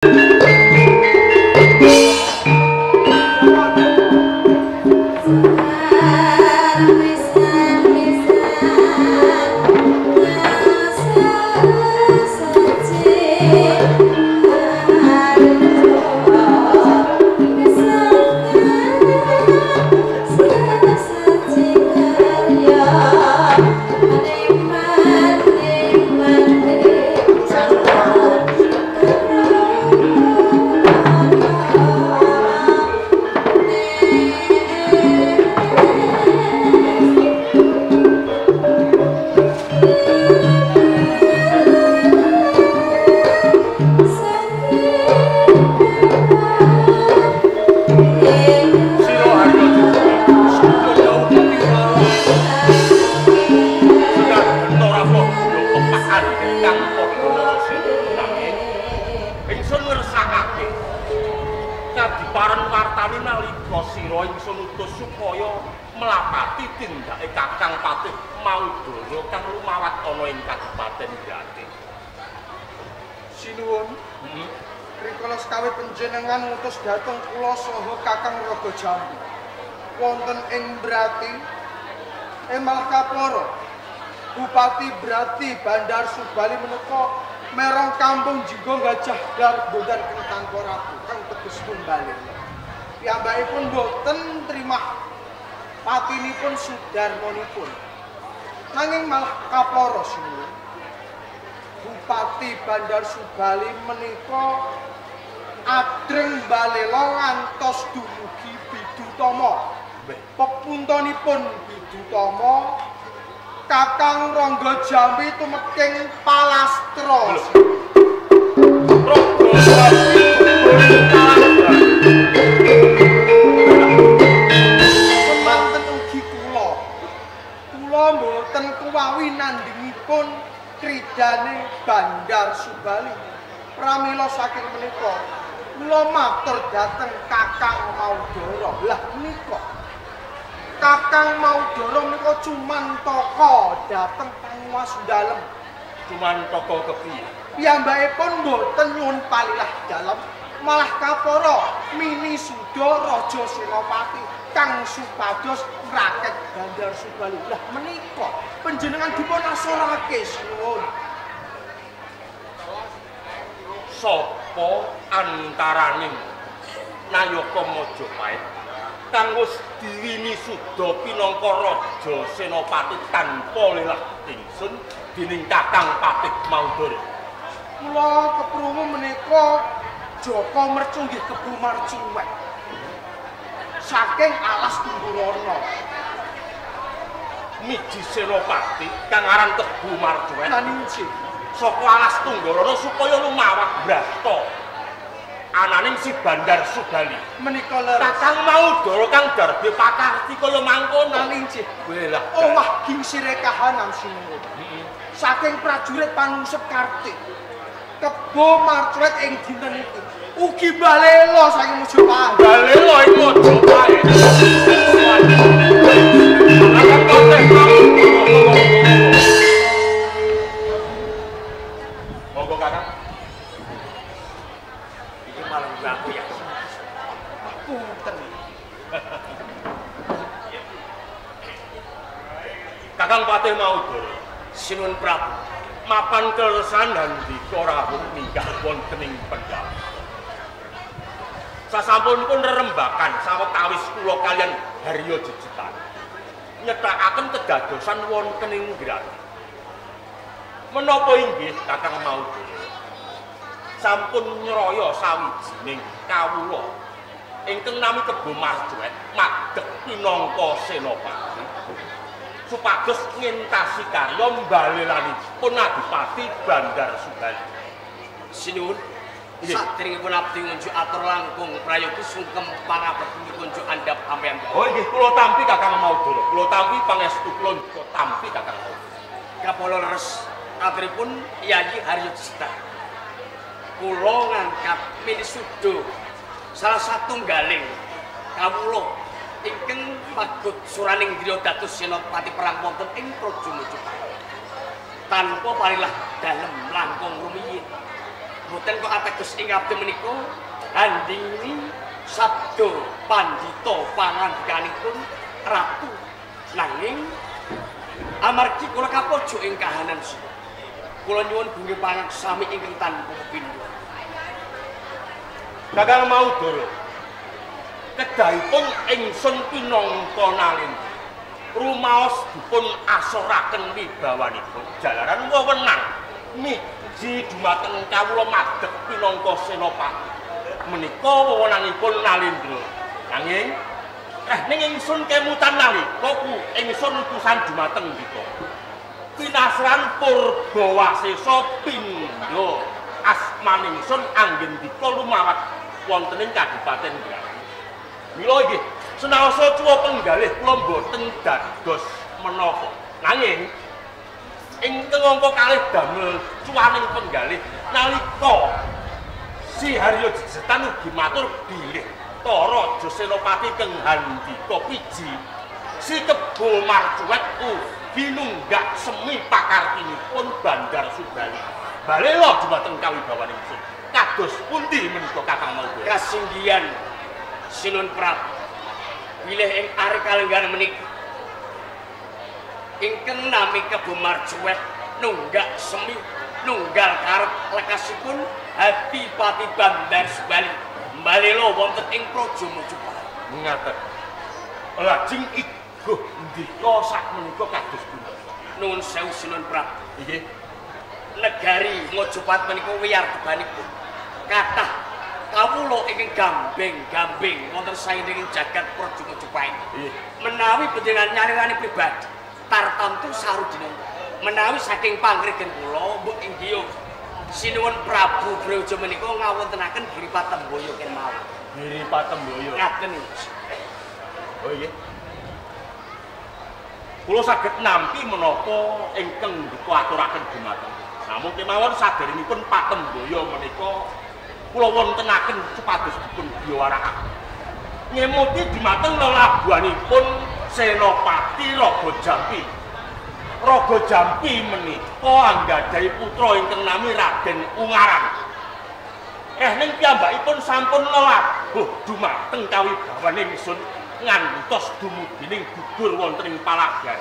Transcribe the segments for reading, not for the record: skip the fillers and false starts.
Sira wonten ing Brati malah kaporo Bupati Brati Bandar Subali menika merong kampung Jinggo Gajah Dar Bondan kang tanpa ratu kang teges tumbale. Piyambakipun boten trimah patinipun sudarmanipun. Nanging malah kaporo sinuwun. Bupati Bandar Subali menika adreng balela ngantos dumugi Bidutama. Pepuntonipun Bidutama Kakang Rangga Jambi tumeking palastra. Rangga Jambi tumeking semanten ugi kula. Kula mboten kuwawi nandhingipun kridane Bandar Subali. Pramila saking menika kula matur dhateng Kakang Maudara. Lah menika Kakang Maudara menika cumantaka dhateng panguwas dalem. Cumantaka kepiye? Piyambakipun mboten nyuwun palilah dalem, malah kapara mini suda Raja Senopati kang supados ngraket Bandar Subali. Lah menika panjenengan dipun asorake sinuwun. Sapa antaraning nayaka Majapahit kang wis diwini suda pinangka Raja Senopati tanpa lelah ingsun dening Kakang Patih Maudara? Kula keprungu menika Jaka Mercu nggih Kebo Marcuwek saking alas Tunggurana. Miji Senopati kang aran Kebo Marcuwek naninci saka alas Tunggarana supaya lumawah brasta ananing si Bandar Subali menika leres. Kakang Maudara kang darbe pakarti kaya mangkono naninci. Welah owah gingsire kahanan sinuwun. Saking prajurit panungsep Kartik Kebo Marcuwek ing dinten iki ugi balela saking Majapahit. Balela ing Majapahit. Kakang Patih Maudara. Monggo Kakang. Iki malah aku ya. Punten. Kakang Patih Maudara, Sinuwun Prabu, mapan keleresan handika rawuh minggah wonten ing pendhapa. Sasampunipun rerembakan sawetawis kula kaliyan Harya Jejetan nyetakaken kedadosan wonten ing Grati. Menapa inggih Kakang Maudara sampun nyraya sawijining kawula ingkang nami Kebo Marcuwek madeg pinangka senopati supados ngentasi karya mbalelanipun Adipati Bandar Subali. Sinuwun, saderengipun abdi ngunjuk atur langkung prayogi sungkem pangabekti kunjuk andhap sampeyan. Oh inggih kula tampi Kakang Maudara, kula tampi pangestu kula tampi Kakang Maudara. Kapala leres aturipun Yayi Haryo Jejetan. Kula ngangkat Minisuda salah satunggaling kawula ingkang magut suraning driya dados senopati perang wonten ing Praja Majapahit. Tanpa parilah dalem langkung rumiyin. Mboten kok ateges ing abdi menika handingni sabda pandhita pangandikanipun ratu. Nanging amargi kula kapojok ing kahanan sira. Kula nyuwun gunge pangaksami ingkang tanpa pepindho. Kakang Maudara, kedahipun ingsun pinangka Nalendra rumaos dipun asoraken wibawanipun jalaran wewenang miji dumateng kawula madeg pinangka senopati. Menika wewenangipun Nalendra. Nanging ning ingsun kemutan nalika ku ingsun utusan dumateng ndika. Pinasran Purbawasesa pindha asmaningsun anggendika lumawat wonten ing Kabupaten Grati. Mila inggih senaosa cuwa penggalih kula mboten dados menapa. Nanging ingkang angka kalih damel cuwaning penggalih nalika Si Haryo Jejetan ugi matur bilih Tara Senopati keng handika piji Si Kebo Marcuwet ugi nunggak semi pakartinipun Bandar Subali. Balela dumateng kawibawaning ingsun. Kados pundi menika Kakang Maudara? Kasinggihan Sinun Prabu. Bilih ing ari kalenggahan menika ingkang nami Kebo Marcuwet nunggak semi nunggal karep lekasipun Adipati Bandar Subali mbalela wonten ing Praja Majapahit. Ngaten. Lajeng iguh ndika sakmenika kados pundi? Nuwun sewu Sinun Prabu. Inggih. Negari Majapahit menika wiyar tebanipun kathah kawula ingkang gambeng-gambeng wonten saindenging jagat Praja Majapahit. Inggih. Menawi panjenengan nyarirane pribadi tartamtu sarudinten menawi saking pangregen kula mbok inggih Sinuwun Prabu Brawijaya menika ngawontenaken Giri Patemboyo kemawon. Giri Patemboyo. Ngaten. Oh nggih. Kula saged nampi menapa ingkang dikuaturaken dumateng. Namung kemawon saderengipun Patemboyo menika kula wontenaken supados dipun biwarakaken. Ngemuti dumateng lelabuhanipun Senopati Raga Jampi. Raga Jampi menika anggadhahi putra ingkang nami Raden Ungaran. Ning piyambakipun sampun lelabuh dumateng kawibawaning ingsun ngantos dumugining gugur wonten ing palagan.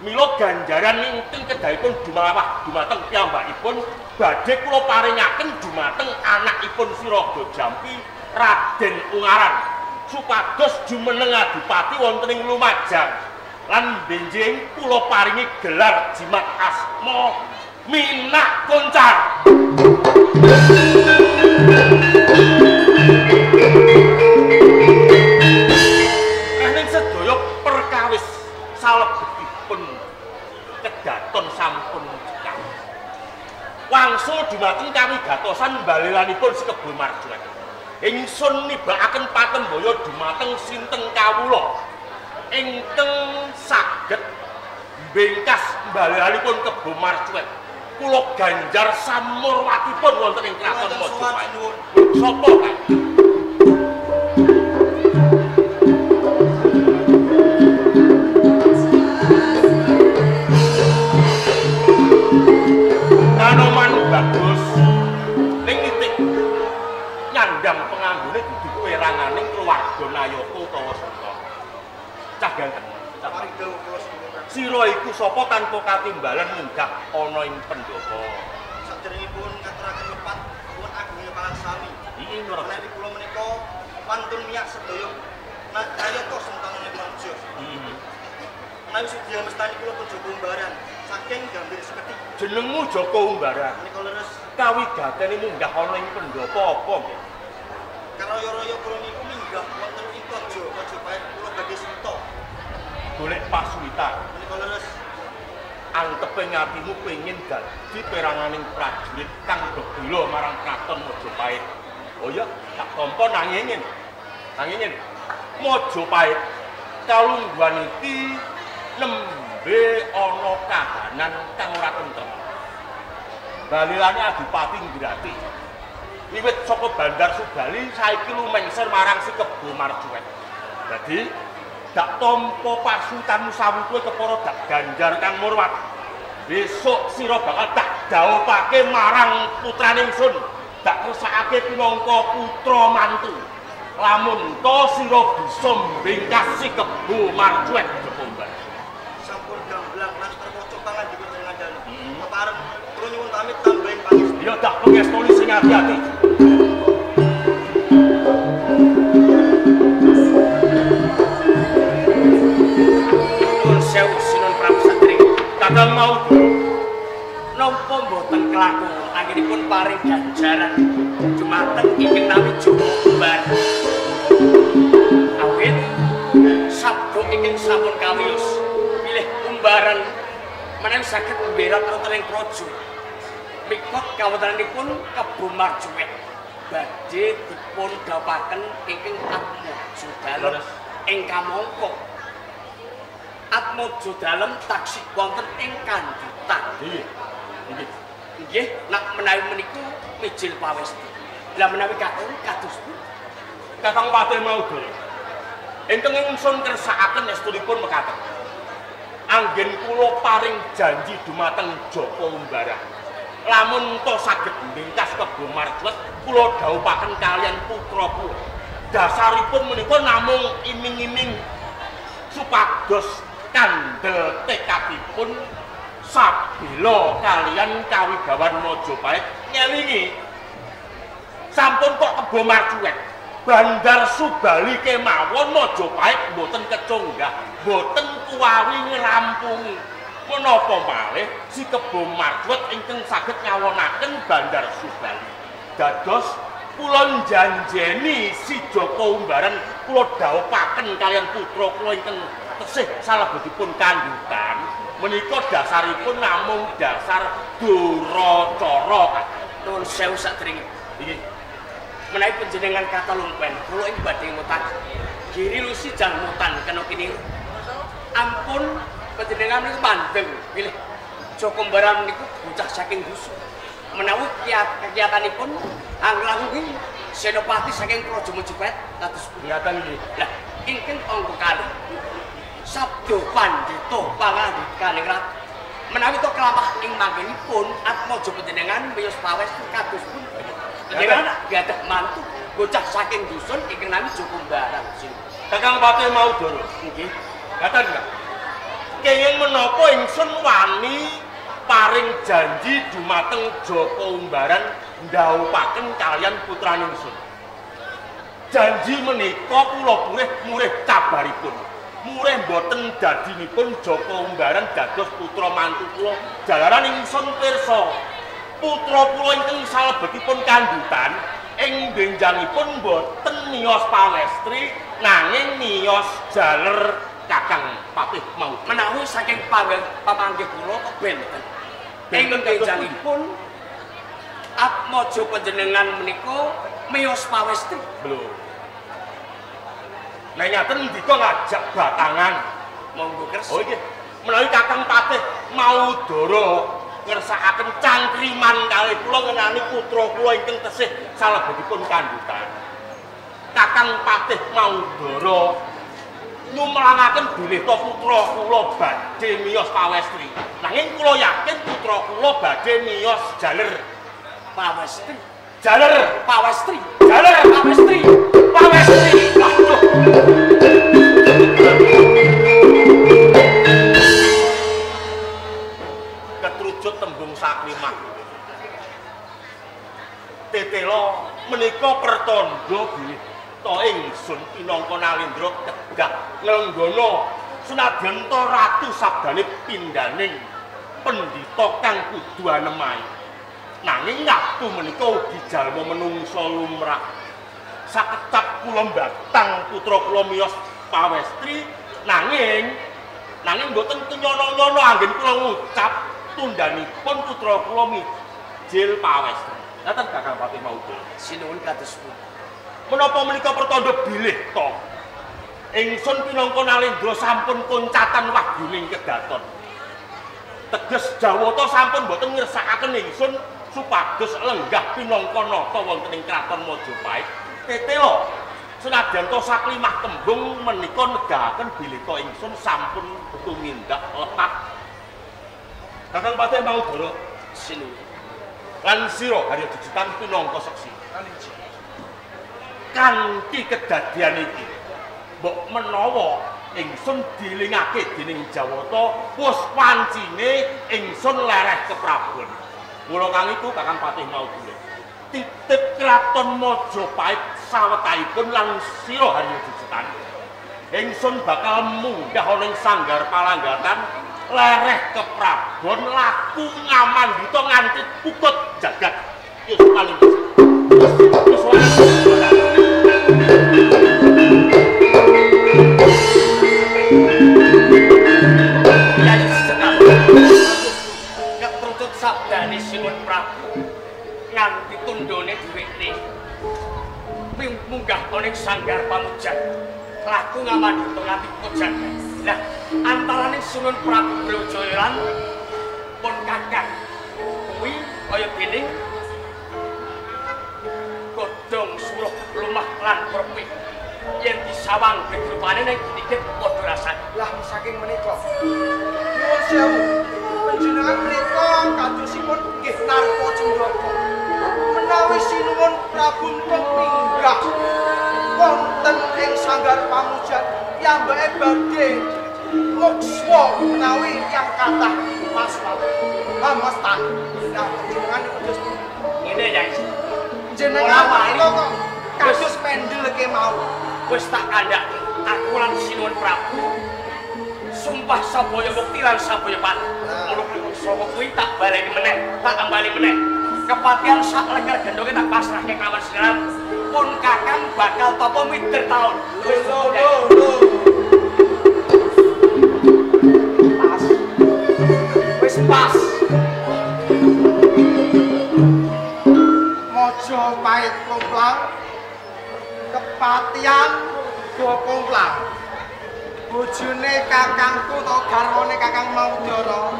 Mila ganjaran ingkang kedahipun dumawah dumateng piyambakipun badhe kula paringaken dumateng anakipun si Raga Jampi, Raden Ungaran, supados jumeneng adipati wonten ing Lumajang. Lan benjing kula paringi gelar jimat asma Minak Koncar. Ning sedaya perkawis salebetipun kedaton sampun cekap. Wangsul dumateng kawigatosan balelanipun Si Kebo Marcuwet. Ingsun nibakaken patemboyo dumateng sinten kawula ingkang saged mbengkas balelanipun Kebo Marcuwet. Kula ganjar samurwatipun wonten ing kraton Majapahit. Sapa kae? Kanoman bagus ning titik nyandang penganggone dudu peranganing keluarga Nayaka utawa Senta. Cah ganteng. Sira iku sapa tanpa katimbalan munggah ana ing pendhapa? Saderengipun ngaturaken lepat nuwun agunge pangaksami. Inggih, menawi kula menika wantun miyak sedaya Nayaka Sentana Praja. Menawi sudya mestani kula pun Joko Umbaran saking Gambir Seketik. Jenengmu Joko Umbaran. Menika leres. Kawigatene munggah ana ing pendhapa apa nggih? Karaya-raya kula niku minggah wonten ing Praja Majapahit kula badhe suta. Golek pasuwitan. Menika leres. Antepe ngatimu pengin dadi peranganing prajurit kang bebela marang kraton Majapahit. Oh iya, tak tampa nanging ngene. Nanging ngene. Majapahit kalungguhan iki nembe ana kahanan kang ora tentrem. Balilane Adipati Ngrati. Wiwit saka Bandar Subali saiki lumengser marang Si Kebo Marcuwet. Dadi dak tampa pasutanmu sawutuhe kepara dak ganjar kang murwat. Besok sira bakal tak dhaupake marang putrane ingsun dak kersakake pinangka putra mantu. Lamun to sira bisa mbingkas si Kebo Marcuet Joko Umbaran. Sampun gamblang lan terwaca pangandika jenengan dalu. Kepareng kula nyuwun pamit tambahin pangestu. Ya dak pangestoni sing ati-ati. Nuwun sewu Sinun Prabu Satri. Kakang mau nampa mboten kelakon anggenipun paring ganjaran dumateng ingkang nami Joko Umbaran. Awit sabda ingkang sampun kawiyos bilih umbaran menawi saged mberat wonten ing praja. Mikot kawontenanipun Kebo Marcuet badhe dipun dhawuhaken ingkang Atmaja dalem ing kamangka. Atmaja dalem taksih wonten ing kandhutan. Nggih. Nggih. Nggih, nak menawi meniku mijil pawesti. Lah menawi kakung kados pundi? Kakang Patih Maudara. Ingkang ingsun kersakaken estunipun mekaten. Anggen kula paring janji dumateng Joko Umbaran. Lamun to saged mbingkas Kebo Marcuet, kula dhawuhaken kaliyan putra kula. Dasaripun menika namung iming-iming supados kandel tekadipun sabela kaliyan kawibawan Majapahit ngelingi. Sampun kok Kebo Marcuet, Bandar Subali kemawon Majapahit mboten keconggah, mboten kuwawi ngrampungi. Menapa malih si Kebo Marcuet ingkang saged ngawonaken Bandar Subali. Dados kula njanjeni si Joko Umbaran kula dhawuhaken kaliyan putra kula ingkang tesih salebetipun kandhutan menika dasaripun namung dasar duracara. Nuwun sewu sakderenge. Nggih. Menawi panjenengan katalungpen kula ing badhe ngutang Giri Lusi jalmutan kena kini. Ampun panjenengan niku mandeng bilih Joko Umbaran niku bocah saking dusun. Menawi kegiatanipun anglangking senopati saking Praja Majapahit kados pundi? Ngaten nggih. Lah ingkang angka kalih sabda pandhita pangandikaning ratu menawi to kelamah ing manggenipun atmaja panjenengan miyos pawes kados pundi? Panjenengan gadah mantu bocah saking dusun ingkang nami Joko Umbaran. Kakang Patih Maudara. Nggih. Ngaten nggih. Kenging menapa ingsun wani paring janji dumateng Joko Umbaran ndhawuhaken kaliyan putrane ingsun. Janji menika kula purih murih cabaripun. Murih mboten dadinipun Joko Umbaran dados putra mantu kula. Jalaran ingsun pirsa putra kula ingkang salebetipun kandhutan ing benjangipun mboten miyos pawestri nanging miyos jaler Kakang Patih Maudara. Menawi saking pamanggih kula kok benten. Ing benjangipun atmaja panjenengan menika miyos pawestri. Lho. Nek ngaten ndika ngajak batangan. Monggo kersa. Oh nggih. Menawi Kakang Patih Maudara ngersakaken cangkriman kalih kula ngenani putra kula ingkang tesih salebetipun kandhutan. Kakang Patih Maudara nyumrangaken bilih to putra kula badhe miyos pawestri. Nanging kula yakin putra kula badhe miyos jaler pawestri. Jaler pawestri. Jaler pawestri. Pawestri. Aduh. Ketrucut tembung saklimah. Tetela menika pertandha bilih to ingsun pinangka Nalendra kedah nglenggana senadyan ta ratu sabdane pindhaning pendhita kang kudu anemahi. Nanging ratu menika ugi jalma menungsa lumrah. Sakecap kula mbatang putra kula miyos pawestri nanging mboten kenyono-nyono anggen kula ngucap tundhanipun putra kula mijil pawestri. Ngaten Kakang Patih Maudara. Sinuwun kados pundi? Menapa menika pertandha bilih to ingsun pinangka Nalendra sampun koncatan wahyuning kedaton. Teges Jawata sampun mboten ngersakaken ingsun supados lenggah pinangka nata wonten ing kraton Majapahit. Tetela senadyan to saklimah tembung menika negahaken bilih to ingsun sampun tumindak lepat. Kakang Patih Maudara sinuwun. Lan sira Harya Jujutan pinangka seksi. Kanthi kedadian iki, mbok menawa ingsun dilingake dening Jawata wis wancine ingsun lereh keprabon. Mula kang iku Kakang Patih Maudula. Titip kraton Majapahit sawetahipun lan sira Harya Jujutan. Ingsun bakal munggah ana ing sanggar palanggatan lereh keprabon laku ngamandita nganti pukut jagat. Yuspaning. Ketrucut sabdane Sinuwun Prabu nganti tundhone diwekne munggah ana ing sanggar pamujan laku ngamandita nganti pukut jagat. Lah antarane Sinuwun Prabu Brawijaya lan pun kakang kuwi kaya dening godhong suruh lumah lan krepik yen disawang gedrupane ning dikit padha rasane. Lah saking menika nyuwun sewu panjenengan menika kadosipun nggih Narpa Cendaka. Menawi Sinuwun Prabu menika minggah wonten ing sanggar pamujan piyambake badhe lukswa menawi yang kathah maswan. Lah panjenengan niku terus ngene ya jenengan menika kok kados mendel kemawon. Wis tak kandhake aku lan Sinuwun Prabu sumpah sabaya mukti lan sabaya pati. Ngono kuwi saka kuwi tak baleni meneh, tak ambali meneh. Kepatihan sak leker gendonge tak pasrahke kawan sinerat. Pun kakang bakal tapa mider taun. Wis lho lho. Pas. Wis pas. Majapahit komplang kepatihan go komplang. Bojone kakangku to garwane Kakang Maudara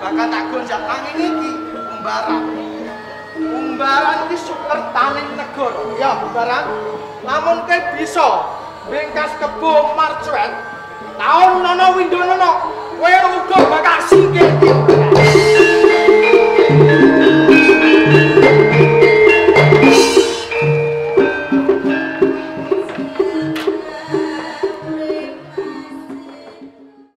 bakal tak gonjak angin iki umbaran. Umbaran iki sukertaning negara. Ya umbaran, lamun kowe bisa bengkas kebo marcuet taun nono windonono kowe uga bakal singkir.